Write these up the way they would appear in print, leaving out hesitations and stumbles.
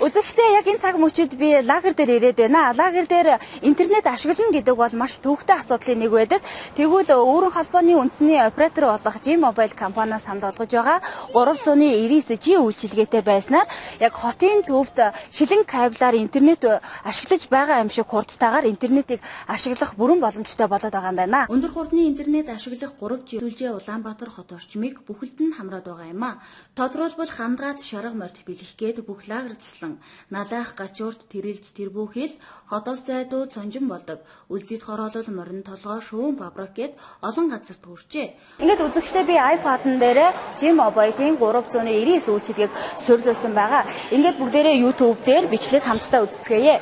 Үзэгчдээ, яг энэ цаг мөчид би лагер дээр ирээд байна. Лагер дээр интернет ашиглана гэдэг бол маш төвөгтэй асуудлын нэг байдаг. Тэгвэл өрөн холбооны үндэсний оператор болох G-Mobile компаниас санал болгож байгаа 399 G үйлчилгээтэй байснаар яг хотын төвд шилэн кабелаар интернет ашиглаж байгаа юм шиг хурдтайгаар интернетийг ашиглах бүрэн боломжтой болоод байгаа юм байна. Өндөр хурдны интернет ашиглах 3G сүлжээ Улаанбаатар хот орчмыг бүхэлд нь хамраад байгаа юм а. Тодорхойлбол хандгаад шарга морьд бэлэх гээд бүх лагер цэцлэн налайх гачуурт тэрэлж тэрбүүхэл хотоос зайдуу цонжин болдог. Үлзийд хороолол морин толгой шүүн фабрик гээд олон газарт хүрчээ. Ингээд үзэгчдээ, би iPad-н дээрээ G-Mobile-ийн 399 үйлчилгээг суурилсан байгаа. Ингээд бүгдээрээ YouTube дээр бичлэг хамтдаа үзцгээе.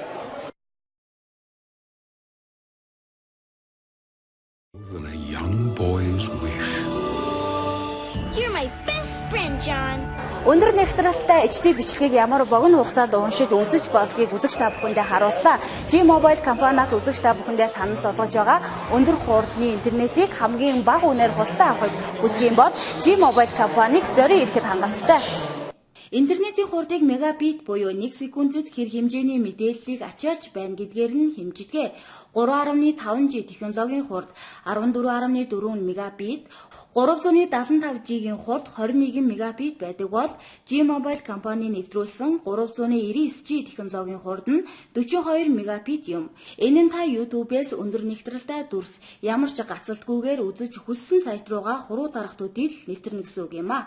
Than a young boy's wish. You're my best friend, John. Өндөр нэгтрэлтэй HD бичлэгийг ямар богино хугацаанд уншиж үзэж болдгийг үзэгч та бүхэндээ харууллаа. G-Mobile компаниас үзэгч та бүхэндээ санал болгож байгаа өндөр хурдны интернетийг хамгийн бага үнээр худалдан авахыг хүсэх юм бол G-Mobile компаниг зорин ирэхэд хангалттай. Интернетийн хурдыг мегабит буюу 1 секундэд хэр хэмжээний мэдээллийг ачаалж байна гэдгээр нь хэмждэг. 3.5G технологийн хурд 14.4 мегабит, 375G-ийн хурд 21 мегабит байдаг бол G-Mobile компани нэвтрүүлсэн 399G технологийн хурд нь 42 мегабит юм. Энэ нь та YouTube-ээс өндөр нэгтрэлтэй дүрс ямар ч гацалтгүйгээр үзэж хүссэн сайт руугаа хуруу дарах төдий л нэвтэрнэ гэсэн үг юм а.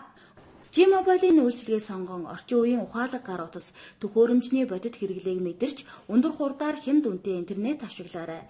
G-Mobile-ийн үйлчилгээ сонгон орчин үеийн ухаалаг гар утас, төхөөрөмжний бодит хэрэглээг мэдэрч өндөр хурдаар хямд үнэтэй интернет ашиглаарай.